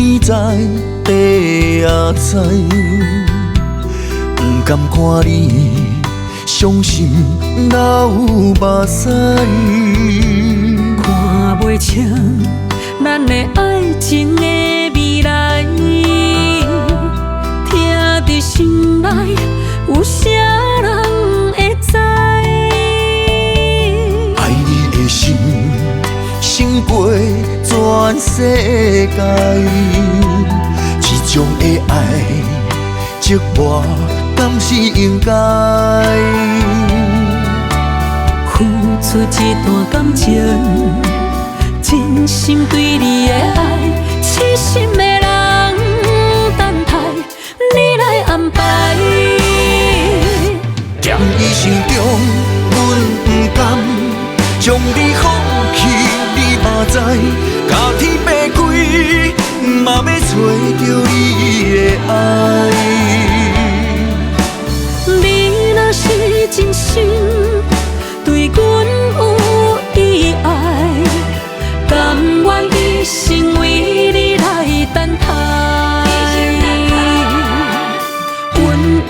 天知地也知，毋甘看你傷心流目屎。看袂清咱的愛情的未來，疼佇心內有啥人會知？愛你的心勝過全世界，這種的愛折磨敢是應該？付出這段感情，真心對你的愛，痴心的人等待你來安排。踮醫生中，阮毋甘將你放棄，你嘛知，共天白開，嘛欲揣著你的愛。你若是真心對阮有意愛，甘願一生為你來等待。溫溫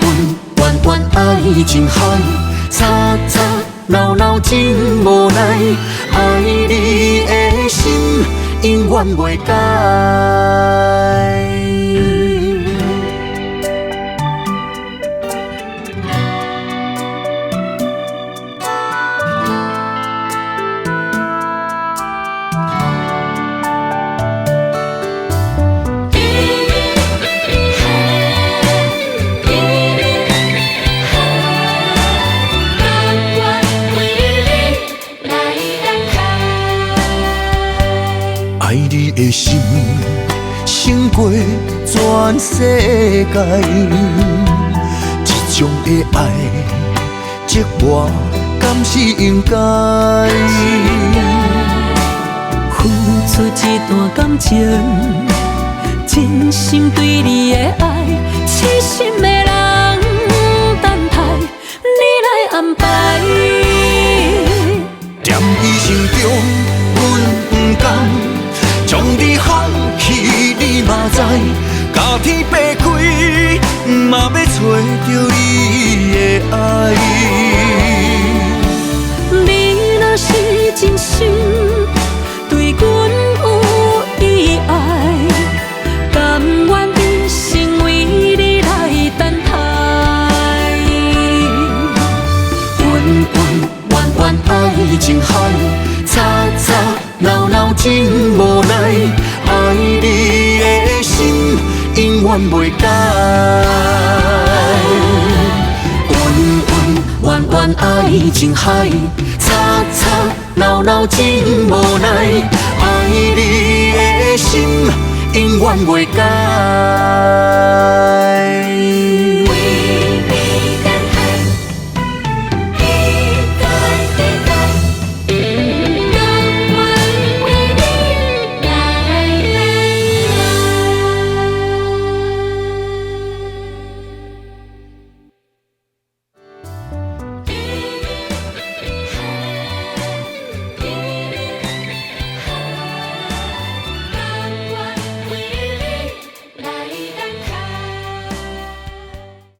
怨怨愛情海，吵吵鬧鬧真無奈，愛你的心永遠袂改。愛你的心勝過全世界，這種的愛折磨敢是應該？付出這段感情，真心對你的愛，痴心的人等待你來安排。踮醫生中，阮毋甘將你放棄，你嘛知，共天白開，嘛欲揣著你的愛。你若是真心對阮有意愛，甘願一生為你來等待。溫溫怨怨愛情海，吵吵鬧鬧真無奈，愛你的心永遠袂改。溫溫怨怨愛情海，吵吵鬧鬧真無奈，愛你的心永遠袂改。